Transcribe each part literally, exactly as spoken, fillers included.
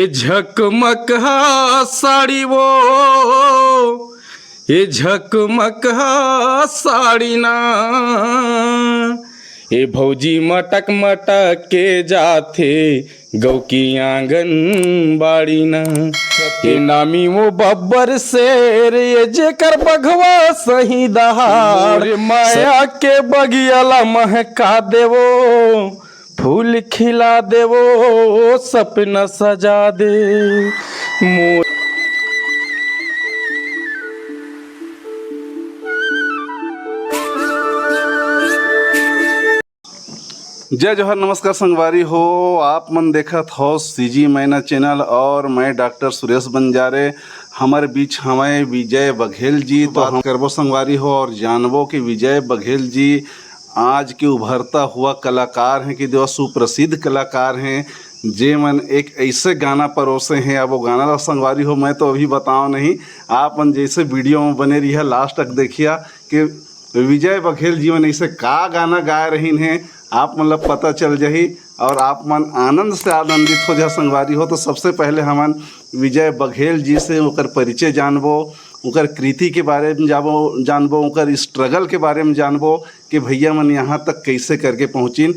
झकमक हा साड़ी वो, ए झकमक हा साड़ी ना, ए भौजी मटक मटक के जाथे गौ की आंगन बाड़ी ना। ए नामी वो बब्बर शेर, ये जेकर बघवा सही दहाड़, मोरे माया के बगिया ला महका देवो, फूल खिला देवो, सपना सजा दे मोर। जय जोहार, नमस्कार संगवारी हो, आप मन देखत हो सीजी मैना चैनल और मैं डॉक्टर सुरेश बंजारे। हमर बीच हवय विजय बघेल जी, तो बात हम करबो संगवारी हो और जानबो कि विजय बघेल जी आज के उभरता हुआ कलाकार हैं कि देवा सुप्रसिद्ध कलाकार हैं, जे मन एक ऐसे गाना परोसे हैं। अब वो गाना ला संगवारी हो मैं तो अभी बताओ नहीं, आप मन जैसे वीडियो में बने रहिया, लास्ट तक देखिया कि विजय बघेल जी मन ऐसे का गाना गाए रहिन हे, आप मन ला पता चल जाही और आप मन आनंद से आनंदित हो जा संगवारी हो। तो सबसे पहले हमन विजय बघेल जी से ओकर परिचय जानबो, ओकर कृति के बारे में जाबो जानबो, ओकर स्ट्रगल के बारे में जानबो कि भैया मन यहाँ तक कैसे करके पहुँचिन।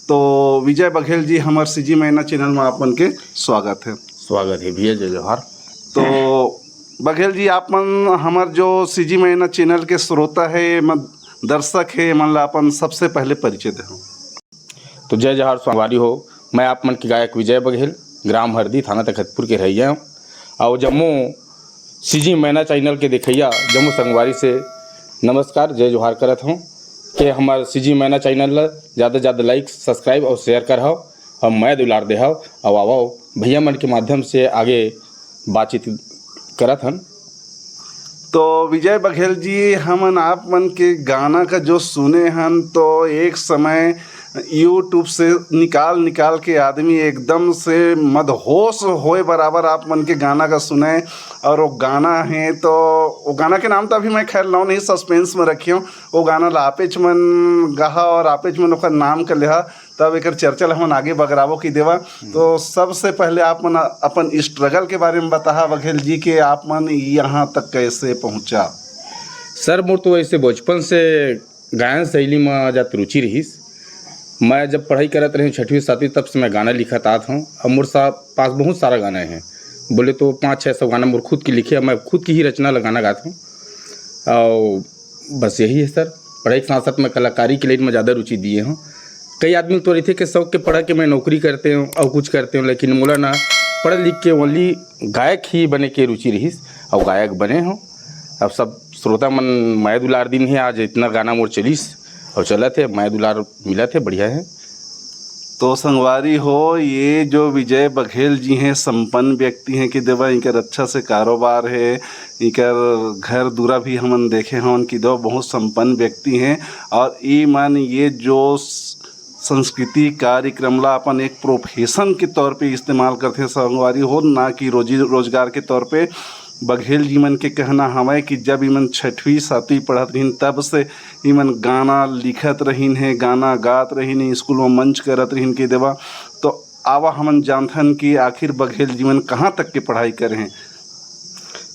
तो विजय बघेल जी, हमर सीजी मैना चैनल में आप मन के स्वागत है। स्वागत है भैया, जय जोहार। तो बघेल जी, आप मन हमर जो सीजी मैना चैनल के श्रोता है, मन दर्शक है, मन ला अपन सबसे पहले परिचय देहो। तो जय जोहार संगवारी हो, मैं आप मन के गायक विजय बघेल, ग्राम हरदी, थाना तखतपुर के रहइया हूँ। और जम्मो सीजी मैना चैनल के देखइया जम्मो संगवारी से नमस्कार, जय जोहार करत हूँ कि हमार सीजी मैना चैनल ला ज़्यादा से ज़्यादा लाइक, सब्सक्राइब और शेयर करहव और मैं दुलार देहव। और आवव भैया मन के माध्यम से आगे बातचीत करत हन। तो विजय बघेल जी, हमन आप मन के गाना का जो सुने हन, तो एक समय YouTube से निकाल निकाल के आदमी एकदम से मदहोश होए बराबर आप मन के गाना का सुने। और वो गाना है, तो वो गाना के नाम तो अभी मैं खैर लौ नहीं, सस्पेंस में रखियो। वो गाना ला आपेच मन गहा और आपेच मन ओकर नाम कर लेहा, तब एकर चर्चा ला हमन आगे बगराबो की देवा। तो सबसे पहले आप मन अपन स्ट्रगल के बारे में बताहा बघेल जी के आप मन यहाँ तक कैसे पहुँचा? सर, मोर तो ऐसे बचपन से गायन शैली में जात रुचि रहिस। मैं जब पढ़ाई करत रहे छठवीं सातवीं, तब से मैं गाना लिखत आत हूँ। अब मोर सा-, पास बहुत सारा गाना है, बोले तो पाँच छः सौ गाना मोर खुद के लिखे, मैं खुद की ही रचना ला गाना गात हूँ। और बस यही है सर, पढ़ाई के साथ साथ मैं कलाकारी के लाइन में ज़्यादा रुचि दिए हूँ। कई आदमी तो रहिथे कि शौक के पढ़ा के मैं नौकरी करते हूँ और कुछ करते हूँ, लेकिन मोला ना पढ़ लिख के only गायक ही बने के रुचि रहिस और गायक बने हूँ। अब सब श्रोता मन मया दुलार दिन है, आज इतना गाना मोर चलिस और चलत है, मया दुलार मिलत है, बढ़िया है। तो संगवारी हो, ये जो विजय बघेल जी हैं, संपन्न व्यक्ति हैं कि देवा, इनकर अच्छा से कारोबार है, इनकर घर दूरा भी हमन देखे हन कि देवा बहुत संपन्न व्यक्ति हैं। और ई मन ये जो स-, संस्कृति कार्यक्रम ला अपन एक प्रोफेशन के तौर पे इस्तेमाल करते हैं संगवारी हो, ना कि रोजी रोजगार के तौर पे। बघेल जी मन के कहना हवय कि जब इमन छठवीं सातवीं पढ़त रहिन, तब से इमन गाना लिखत रहिन हे, गाना गात रहिन हे, स्कूल में मंच करत रहिन के देवा। तो आवा हमन जानथन कि आखिर बघेल जी मन कहाँ तक के पढ़ाई करे हैं।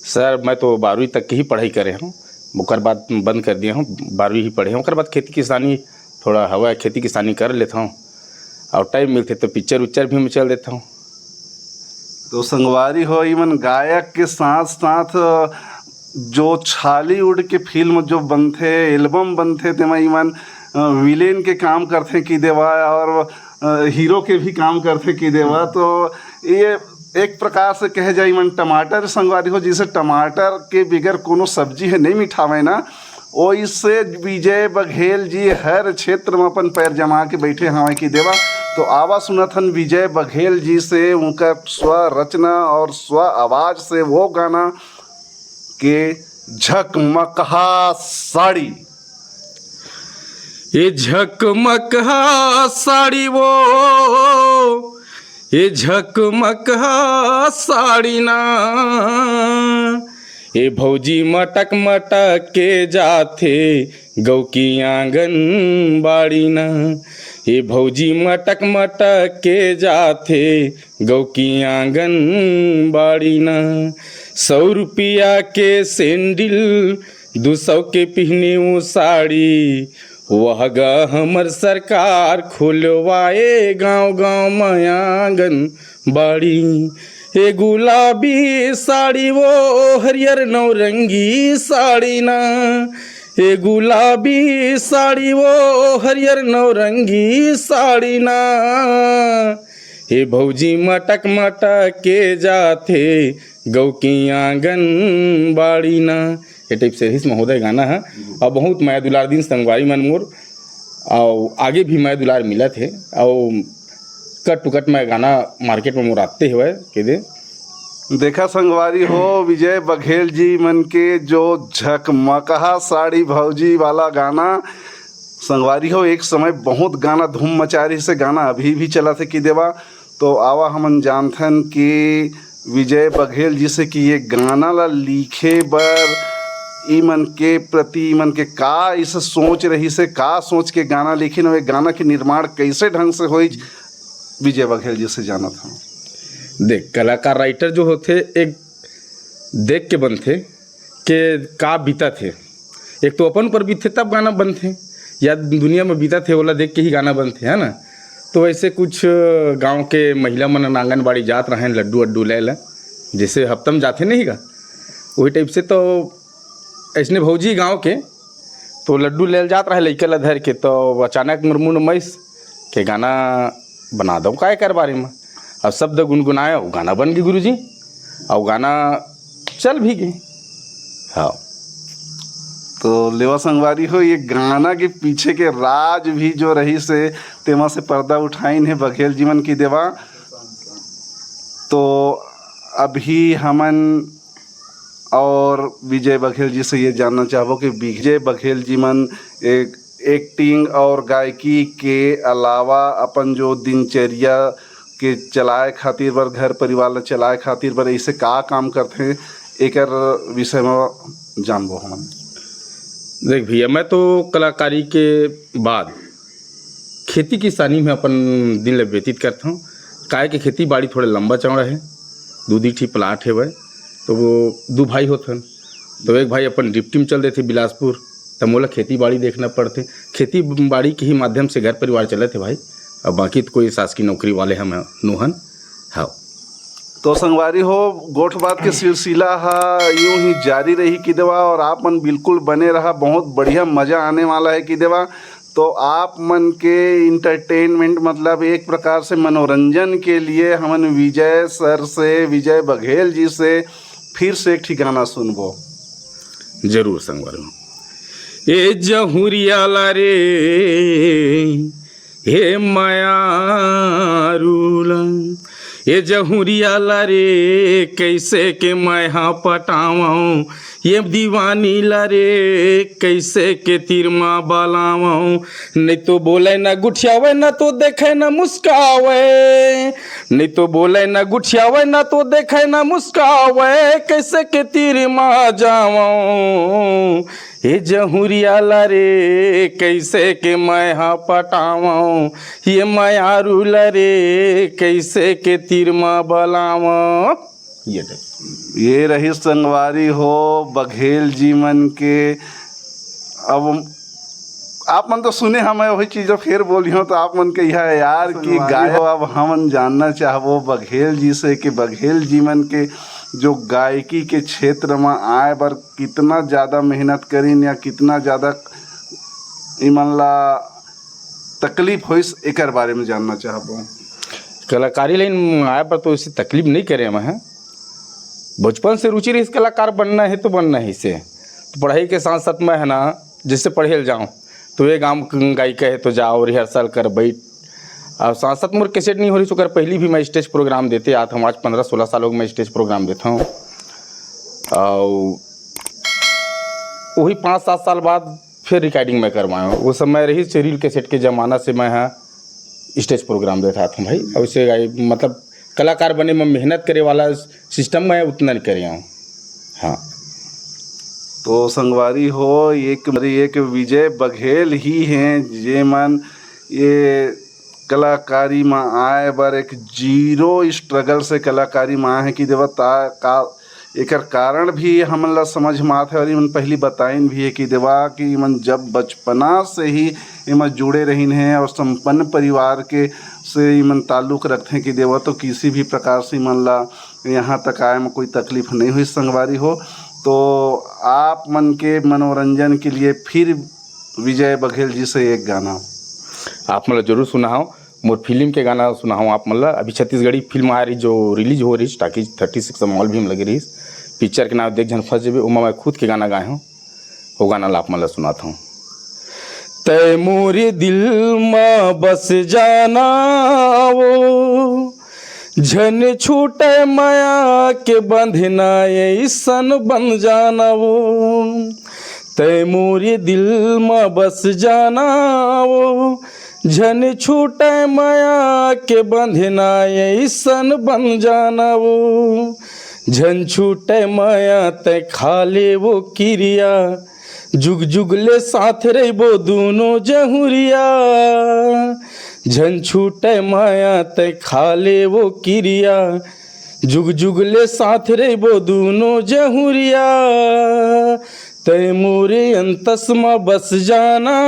सर, मैं तो बारहवीं तक की ही पढ़ाई करे हूँ, ओकर बाद बंद कर दिए हूँ। बारहवीं ही पढ़े हूँ, ओकर बाद खेती किसानी थोड़ा हवा, खेती किसानी कर लेता हूँ और टाइम मिलते तो पिक्चर उच्चर भी मैं चल देता हूँ। तो संगवारी हो, इमन गायक के साथ साथ जो छॉलीवुड के फिल्म जो बनथे, एल्बम बनथे, तेमा इमन, अ, विलेन के काम करथे कि देवा और, अ, हीरो के भी काम करथे कि देवा। तो ये एक प्रकार से कहे जाए, इमन टमाटर संगवारी हो, जैसे टमाटर के बिगर कोनो सब्जी है नहीं मिठावे ना, ओइसे विजय बघेल जी हर क्षेत्र में अपन पैर जमा के बैठे हवय कि देवा। तो आवा सुनत हन विजय बघेल जी से उनकर स्व रचना और स्व आवाज से वो गाना के झकमकहा साड़ी। ये झकमकहा साड़ी वो, ये झकमकहा साड़ी ना, ए भौजी मटक मटक के जाथे गौ की आंगनबाड़ी ना। ए भौजी मटक मटक के जाथे गौ की आंगनबाड़ी ना। सौ रुपया के सैंडल, दू सौ के पिहने वो साड़ी, वह गा हमर सरकार खोलवाए गांव गांव म आंगनबाड़ी। ए गुलाबी साड़ी वो हरियर नौरंगी साड़ी ना, ए गुलाबी साड़ी वो हरियर नौरंगी साड़ी ना। ए भौजी मटक मटक के जाथे गौ की आंगनबाड़ी ना। ये टाइप से रहिस महोदय गाना है। और बहुत मया दुलार दिन संगवारी मन मोर, और आगे भी मया दुलार मिलत है। और कट टू कट मैं गाना मार्केट में मोर आते हुए के दे। देखा संगवारी हो, विजय बघेल जी मन के जो झकमकहा साड़ी भौजी वाला गाना, संगवारी हो, एक समय बहुत गाना धूम मचा रही से, गाना अभी भी चला थे कि देवा। तो आवा हमन जानथन कि विजय बघेल जी से कि ये गाना ला लिखे बर ई मन के प्रति, ई मन के का इस सोच रही से, का सोच के गाना लिखिन, और ये गाना के निर्माण कैसे ढंग से होई, विजय बघेल जी से जानत हन। देख, कलाकार राइटर जो होथे, एक देख के बनथे के का बीतत हे। एक तो अपन पर बीतथे तब गाना बनथे, या दुनिया में बीतत हे ओला देख के ही गाना बनथे, है ना? तो वैसे कुछ गांव के महिला मन आंगनबाड़ी जात रहें लड्डू अड्डू ले ला, जैसे हफ्ता में जाथे नहीं गा, वही टाइप से। तो ऐसने भौजी गांव के तो लड्डू लेल जात रहे लइका ला धर के, तो अचानक मोर मुंह मैस के गाना बना दो का एकर बारे में। अब शब्द गुनगुनाया, वो गाना बन गई गुरुजी, और गाना चल भी गई। हाँ। तो लेवा संगवारी हो, ये गाना के पीछे के राज भी जो रही से, तेमा से पर्दा उठाइन है बघेल जी मन की देवा। तो अभी हमन और विजय बघेल जी से ये जानना चाहबो कि विजय बघेल जी मन एक एक्टिंग और गायकी के अलावा अपन जो दिनचर्या के चलाए खातिर बर, घर परिवार ला चलाए खातिर बर ऐसे का काम करथे, एकर विषय में जानबो हमन। देख भैया, मैं तो कलाकारी के बाद खेती किसानी में अपन दिन ल व्यतीत करथौं। काय के खेती बाड़ी थोड़े लंबा चौड़ा है, दू दी ठी प्लाट हेवय, तो वो दू भाई होथन, तो एक भाई अपन ड्यूटी में चल देथे बिलासपुर, त मोला खेती बाड़ी देखना पड़थे। खेती बाड़ी के ही माध्यम से घर परिवार चलत हे भाई, अब बाकी तो कोई शासकीय नौकरी वाले हम नोहन। हाँ। तो संगवारी हो, गोठ बात के सिलसिला हा यूं ही जारी रही कि देवा, और आप मन बिल्कुल बने रहा, बहुत बढ़िया मजा आने वाला है कि देवा। तो आप मन के एंटरटेनमेंट, मतलब एक प्रकार से मनोरंजन के लिए हमन विजय सर से, विजय बघेल जी से फिर से एक ठी गाना सुनबो। जरूर संगवारी हो। ए जहुरिया ला रे, हे मयारू ला, ए जहुरिया ला रे, कैसे के मैं हा पटावं, ये दीवानी ला रे, कैसे के तीर मा बलावं। नहीं तो बोले न गुठियावे, न तो देखे न मुस्कावे, नहीं तो बोले न गुठियावे, न तो देखे न मुस्कावे, कैसे के तीर मा जावं। ए जहुरिया ला रे, कैसे के मैं हा पटावं, ये मयारू ला रे, कैसे के तीर मा बलावं। ये टाइप। ये रही संगवारी हो बघेल जी मन के। अब आप मन तो सुने हमें वही चीज, फिर बोलियो तो आप मन के यह यार कि संगवारी गाय हो। अब हमन जानना चाहबो बघेल जी से कि बघेल जी मन के जो गायकी के क्षेत्र में आए बर कितना ज्यादा मेहनत करिन या कितना ज्यादा इमन ला तकलीफ होइस, एकर बारे में जानना चाहबो। कलाकारी लाइन में आए पर तो ऐसी तकलीफ नहीं करे मैं, हैं। बचपन से रुचि रहिस कलाकार बनना है तो बनना है इसे। तो पढ़ाई के साथ साथ मैं है ना, जैसे पढ़े ल जाऊँ तो ये गाँव क-, गायिका है तो जाओ रिहर्सल कर बैठ। और साथ साथ मोर कैसेट नहीं हो रही, ओकर पहली भी मैं स्टेज प्रोग्राम देते आत हूँ। आज पंद्रह सोलह साल हो गए मैं स्टेज प्रोग्राम देता हूँ। और वही पाँच सात साल बाद फिर रिकॉर्डिंग मैं करवाया हूँ। वो समय रही से रील कैसेट के ज़माना से मैं हाँ स्टेज प्रोग्राम देता था भाई। और उससे गाय-, मतलब कलाकार बने में मेहनत करे वाला सिस्टम मैं उतना नहीं करे हूँ। हाँ। तो संगवारी हो, एक एक विजय बघेल ही हैं, जेमन ये कलाकारी म आए बर एक जीरो स्ट्रगल से कलाकारी म आए हैं कि देवा ता का एकर कारण भी हमन ला समझ म आत है। और इमन पहली बताइन भी है कि देवा कि इमन जब बचपना से ही इमन जुड़े रहिन हैं और संपन्न परिवार के से इमन ताल्लुक रखते हैं कि देवा तो किसी भी प्रकार से इमन ला यहाँ तक आए में कोई तकलीफ नहीं हुई संगवारी हो। तो आप मन के मनोरंजन के लिए फिर विजय बघेल जी से एक गाना। आप मन ला जरूर सुनाहूँ, मोर फिल्म के गाना सुनाहूँ आप मन ला। अभी छत्तीसगढ़ी फिल्म आ रही, जो रिलीज हो रही टाकीज थर्टी सिक्स मॉल भी लगे रही, पिक्चर के नाम देख झन फंस जेबे, ओमा मैं खुद के गाना गाए हूँ। वो गाना ला आप मन ला सुनात हूँ। तय मोरे दिल मा बस जाना वो, झन छूटे माया के बंधना, ऐसन बन जाना वो। तय मोरे दिल मा बस जाना वो, झन छूटे माया के बंधना, ऐसन बन जाना वो। झन छूटे माया तय खा ले वो किरिया, जुग जुग ले साथ रहिबो दूनो जहुरिया। झन छूटे माया तय खा ले वो किरिया, जुग जुग ले साथ रहिबो दूनो जहुरिया। तय मोरे अंतस म बस जाना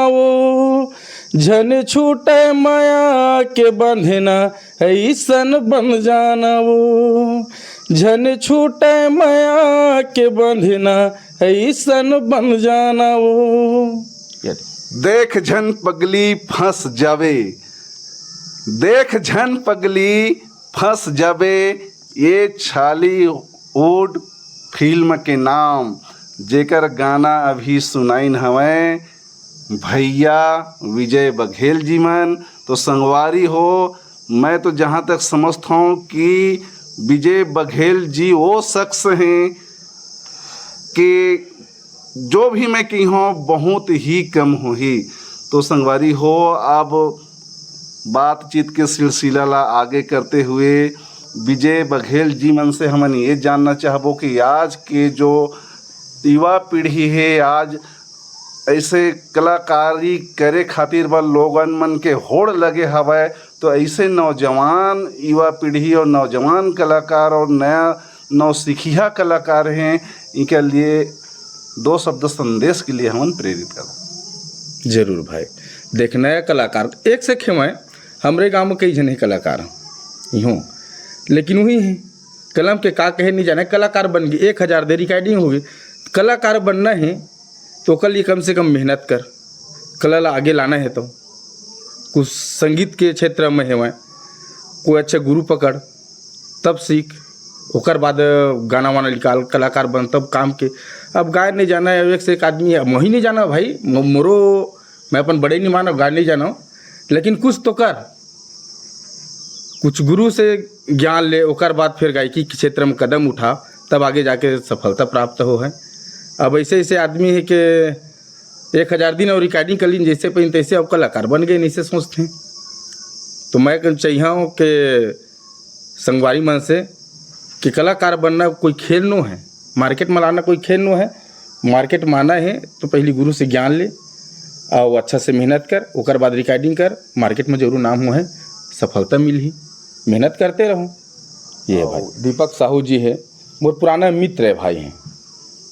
वो, झन छूटे माया के बंधना, ऐसन बन जाना वो। झन छूटे माया के बंधना, ऐसन बन जाना वो। देख झन पगली फंस जावे, देख झन पगली फंस जाबे, ये छॉलीवुड फिल्म के नाम, जेकर गाना अभी सुनाइन हवय भैया विजय बघेल जी मन। तो संगवारी हो, मैं तो जहाँ तक समझता हूँ कि विजय बघेल जी वो शख्स हैं कि जो भी मैं कही हूँ बहुत ही कम होही। तो संगवारी हो, अब बातचीत के सिलसिला ला आगे करते हुए विजय बघेल जी मन से हमन ये जानना चाहबो कि आज के जो युवा पीढ़ी है, आज ऐसे कलाकारी करे खातिर बर लोगन मन के होड़ लगे हवय, तो ऐसे नौजवान युवा पीढ़ी और नौजवान कलाकार और नया नौसिखिया कलाकार हैं, इनके लिए दो शब्द संदेश के लिए हमन प्रेरित करबो। जरूर भाई, देख, नया कलाकार एक से खेवंय, हमरे गांव में कई झन हे कलाकार इहों, लेकिन वही है, कलम के का कहे नहीं जाने, कलाकार बन गए, एक हजार दे रिकॉर्डिंग हो गई, कलाकार बनना है तो ओकर लिए कम से कम मेहनत कर, कला ला आगे लाना है तो कुछ संगीत के क्षेत्र में हेवंय, कोई अच्छा गुरु पकड़, तब सीख, ओकर बाद गाना वाना निकाल, कलाकार बन, तब काम के। अब गाय नहीं जाना है, एक से एक आदमी है, मोही नहीं जाना भाई, मो-, मोरो, मैं अपन बड़े नहीं मानव, गाय नहीं जानो, लेकिन कुछ तो कर, कुछ गुरु से ज्ञान ले, ओकर बाद फिर गायकी के क्षेत्र में कदम उठा, तब आगे जाके सफलता प्राप्त हो है। अब ऐसे ऐसे आदमी है कि एक हजार दिन और रिकॉर्डिंग कर लीन, जैसे पहिन तैसे अब कलाकार बन गए, नहीं से सोचते हैं। तो मैं कह-, चाहिए हूँ कि संगवारी मन से कि कलाकार बनना कोई खेल नो है, मार्केट में लाना कोई खेल नो है। मार्केट में आना है तो पहली गुरु से ज्ञान ले, और अच्छा से मेहनत कर, ओकर बाद रिकॉर्डिंग कर, मार्केट में जरूर नाम हो है, सफलता मिलही, मेहनत करते रहो। ये है भाई। और दीपक साहू जी है, मोर पुराना मित्र है भाई हैं,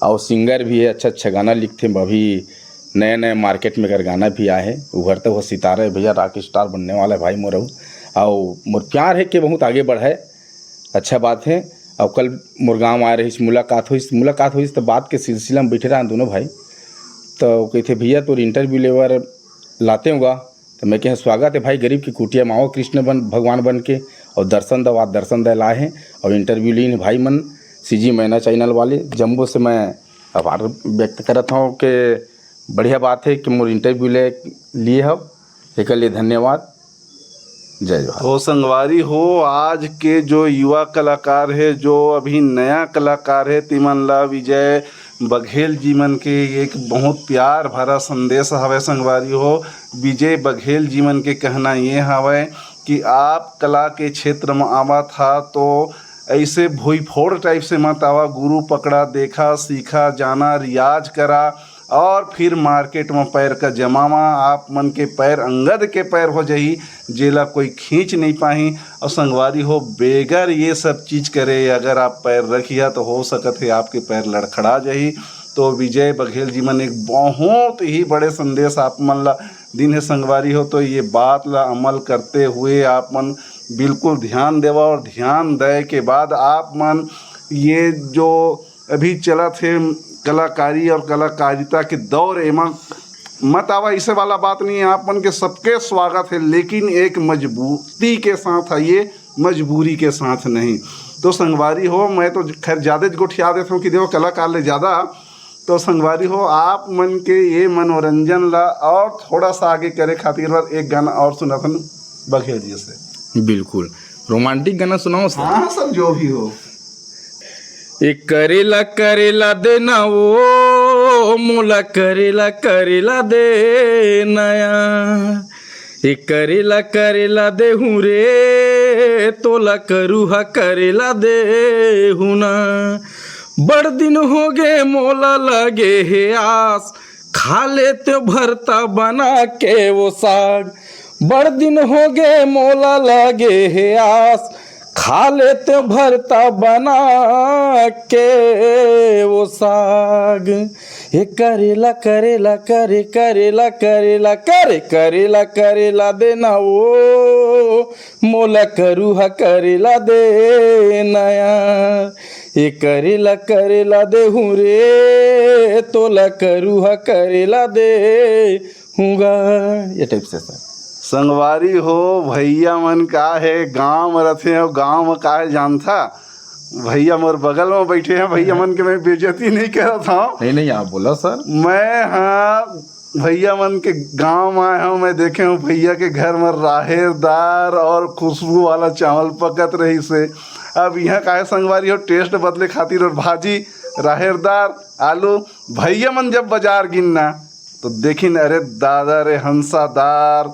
और सिंगर भी है, अच्छा अच्छा गाना लिखते हैं। अभी नए नए मार्केट में कर गाना भी आए है, उभरते हुए सितारा है भैया, रॉक स्टार बनने वाला है भाई मोर। और मोर प्यार है कि बहुत आगे बढ़े, अच्छा बात है। और कल मोर गांव आए रहिस, मुलाकात होइस, मुलाकात होइस तो बात के सिलसिला में बैठे रहा दोनों भाई। तो कहते, "भैया तोर इंटरव्यू लेवर लाते होगा।" तो मैं कहे, "स्वागत है भाई, गरीब की कुटिया में आओ कृष्ण बन, भगवान बन के, और दर्शन दो, आज दर्शन दे लाए हैं।" और इंटरव्यू लीन भाई मन, सीजी मैना चैनल वाले जम्बो से मैं आभार व्यक्त करत हूँ कि बढ़िया बात है कि मोर इंटरव्यू ले लिए हव, एकर लिए धन्यवाद। जय जोहार। तो संगवारी हो, आज के जो युवा कलाकार है, जो अभी नया कलाकार है, तिमन ला विजय बघेल जी मन के एक बहुत प्यार भरा संदेश हवे संगवारी हो। विजय बघेल जी मन के कहना ये हवे कि आप कला के क्षेत्र में आवत हा तो ऐसे भुईफोड़ टाइप से मत आवा। गुरु पकड़ा, देखा, सीखा, जाना, रियाज करा और फिर मार्केट में पैर का जमावा। आप मन के पैर अंगद के पैर हो जाही, जेला कोई खींच नहीं पाही। और संगवारी हो, बेगर ये सब चीज करे अगर आप पैर रखिया तो हो सकत है आपके पैर लड़खड़ा जाही। तो विजय बघेल जी मन एक बहुत ही बड़े संदेश आप मन ला दिन है संगवारी हो। तो ये बात ला अमल करते हुए आप मन बिल्कुल ध्यान देवा और ध्यान दे के बाद आप मन ये जो अभी चलत हे कलाकारी और कलाकारिता के दौर, एमा मत आवा, इसे वाला बात नहीं है। आप मन के सबके स्वागत है, लेकिन एक मजबूती के साथ आइए, मजबूरी के साथ नहीं। तो संगवारी हो, मैं तो खैर ज्यादा गोठिया देता हूँ कि देखो कलाकार ले ज्यादा। तो संगवारी हो, आप मन के ये मनोरंजन ला और थोड़ा सा आगे करे खातिर बर एक गाना और सुनाथन बघेल जी से। बिल्कुल, रोमांटिक गाना सुनाओ सर। हाँ सर, जो भी हो। ए करेला करेला देना वो मोला करेला करेला दे नया। ए करेला करेला दे हूँ रे तोला करूहा करेला दे हूँ ना। बड़ दिन हो गे मोला लगे हे आस खा लेते भरता बना के वो साग। बड़ दिन हो गे मोला लगे हे आस खा लेते भरता बना के वो साग। हे करेला करेला करे करेला करेला करे करेला करेला देना वो मोला करूहा करेला दे नया। ए करेला करेला दे हूँ रे तोला करूहा करेला दे हूँगा। ये टाइप से सर। संगवारी हो, भैया मन का है गांव में रहते हैं और गांव में का है जानता, भैया मोर बगल में बैठे हैं, भैया मन के मैं बेइज्जती नहीं करत हूँ। नहीं नहीं, आप बोला सर। मैं हाँ भैया मन के गांव आए हूँ, मैं देखे हूँ भैया के घर में राहेर दार और खुशबू वाला चावल पकत रही से। अब यहाँ काहे संगवारी हो, टेस्ट बदले खातिर और भाजी राहेर दार आलू। भैया मन जब बाजार गिनना तो देखिन, अरे दादा रे हंसादार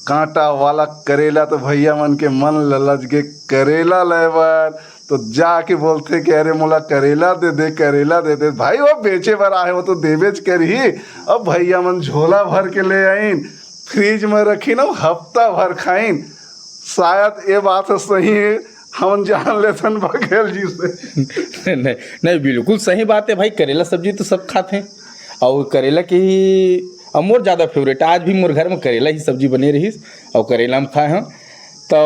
कांटा वाला करेला, तो भैया मन के मन ललच गे करेला लेबर। तो जाके बोलथे कि अरे मोला करेला दे दे, करेला दे दे। भाई वो बेचे बर आहे, वो तो देबेच करही। अब भैया मन झोला भर के ले आइन, फ्रिज में रखिन, अब हफ्ता भर खाइन। शायद ये बात सही है, हम जान लेथन बघेल जी से। नहीं नहीं, बिल्कुल सही बात है भाई, करेला सब्जी तो सब खाते हैं और करेला के ही अब मोर ज़्यादा फेवरेट, आज भी मोर घर में करेला ही सब्जी बने रहिस और करेला हम खाए हैं। तो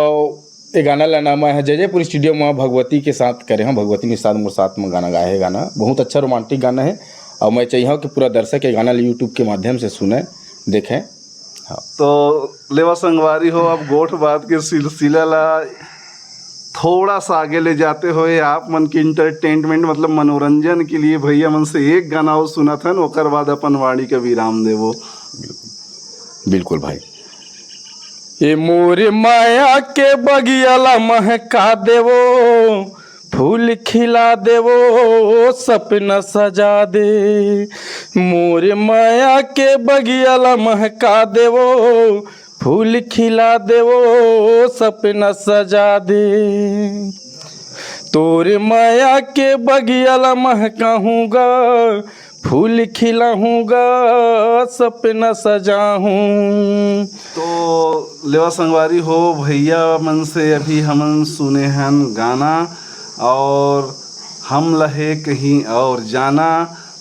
ये गाना ला ना मैं ह जयपुर स्टूडियो में भगवती के साथ करे हूँ, भगवती निषाद मोर साथ में गाना गाए है। गाना बहुत अच्छा रोमांटिक गाना है और मैं चाहिए कि पूरा दर्शक ये गाना ला YouTube के माध्यम से सुने, देखें। हाँ। तो लेवा संगवारी हो, अब गोठ बात के सिलसिला ला थोड़ा सा आगे ले जाते हुए आप मन के एंटरटेनमेंट मतलब मनोरंजन के लिए भैया मन से एक गाना और सुनाथन, ओकर बाद अपन वाणी का विराम देवो। बिल्कुल भाई। ए मोरे माया के बगिया ला महका देवो, फूल खिला देवो, सपना सजा दे। मोरे माया के बगिया ला महका देवो, फूल खिला देवो, सपना सजा दे। तोरे माया के बगिया ला महकाहूँगा, फूल खिलाहूँगा, सपना सजाहूँ। तो लेवा संगवारी हो, भैया मन से अभी हमन सुने हन गाना और हम लहे कहीं और जाना।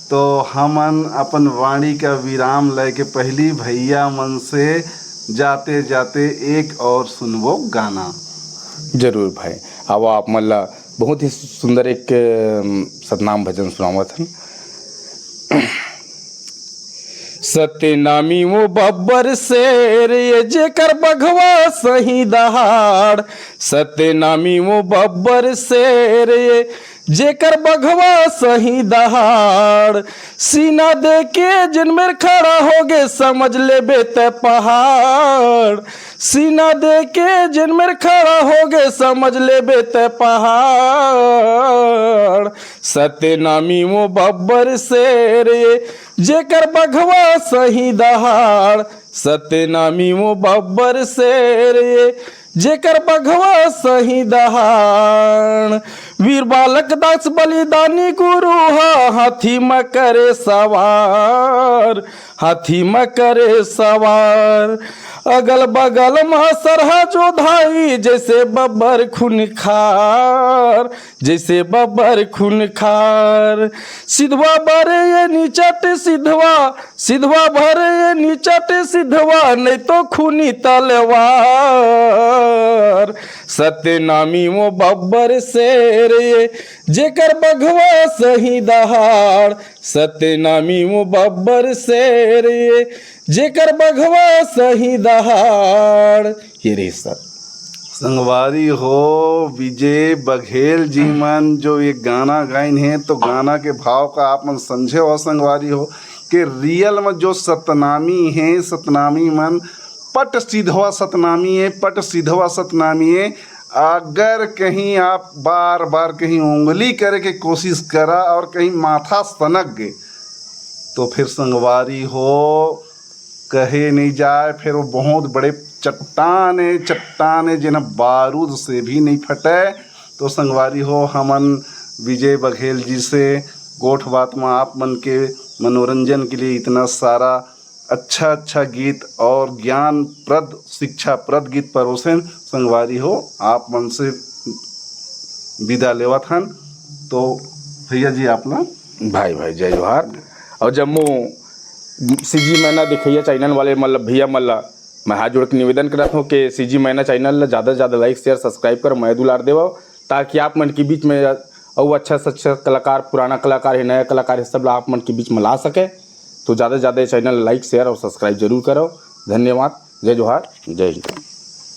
तो हमन अपन वाणी का विराम लेके पहली भैया मन से जाते जाते एक और सुनबो गाना। जरूर भाई, अब आप मन ला बहुत ही सुंदर एक, अम, सतनाम भजन सुनावत हन। सत्यनामी वो बब्बर शेर ये जेकर बघवा सही दहाड़। सत्यनामी वो बब्बर शेर ये जेकर बघवा सही दहाड़। सीना दे के जिन मेर खड़ा होगे समझ लेबे तै पहाड़। सीना दे के जिन मेर खड़ा होगे समझ लेबे तै पहाड़। सत्यनामी वो बब्बर शेर ये जेकर बघवा सही दहाड़। सत्यनामी वो बब्बर शेर ये जेकर बघवा सही दहाड़। वीर बालक दास बलिदानी गुरु ह, हाथी म करे सवार, हाथी म करे सवार। अगल बगल म सरहा जोधाई, जैसे बब्बर खुनखार, जैसे बब्बर खुनखार। सिधवा बरे ये निचट सिधवा, सिधवा बरे ये निचट सिधवा, नहीं तो खूनी तलवार। सत्यनामी वो बब्बर शेर ये, जेकर बघवा सही दहाड़। सत्यनामी वो बब्बर शेर ये, जेकर बघवा सही दहाड़। ये रही सर। संगवारी हो, विजय बघेल जी मन जो ये गाना गाइन हे, तो गाना के भाव का आप मन समझे हो संगवारी हो, कि रियल में जो सतनामी हे, सतनामी मन पट सिधवा सतनामी हे, पट सिधवा सतनामी हे। अगर कहीं आप बार बार कहीं उंगली करे के कोशिश करा और कहीं माथा सनक गए, तो फिर संगवारी हो, कहे नहीं जाए, फिर वो बहुत बड़े चट्टान है, चट्टान है, जिन्हें बारूद से भी नहीं फटे। तो संगवारी हो, हमन विजय बघेल जी से गोठ बात में आप मन के मनोरंजन के लिए इतना सारा अच्छा अच्छा गीत और ज्ञानप्रद, शिक्षाप्रद गीत परोसेन। संगवारी हो, आप मन से विदा लेवत हन। तो भैया जी, आप ना भाई भाई जय जोहार। और जम्मो सीजी मैना दिखैया चैनल वाले मतलब भैया मन ला मैं हाथ जोड़ के निवेदन करत हूँ कि सीजी मैना चैनल ला ज़्यादा से ज़्यादा लाइक, शेयर, सब्सक्राइब कर, मैं दुलार देवो, ताकि आप मन के बीच में अउ अच्छा से अच्छा कलाकार, पुराना कलाकार है, नया कलाकार है, सब ला आप मन के बीच में ला सके। तो ज़्यादा से ज़्यादा ये चैनल लाइक, शेयर और सब्सक्राइब जरूर करो। धन्यवाद। जय जोहार। जय हिंद।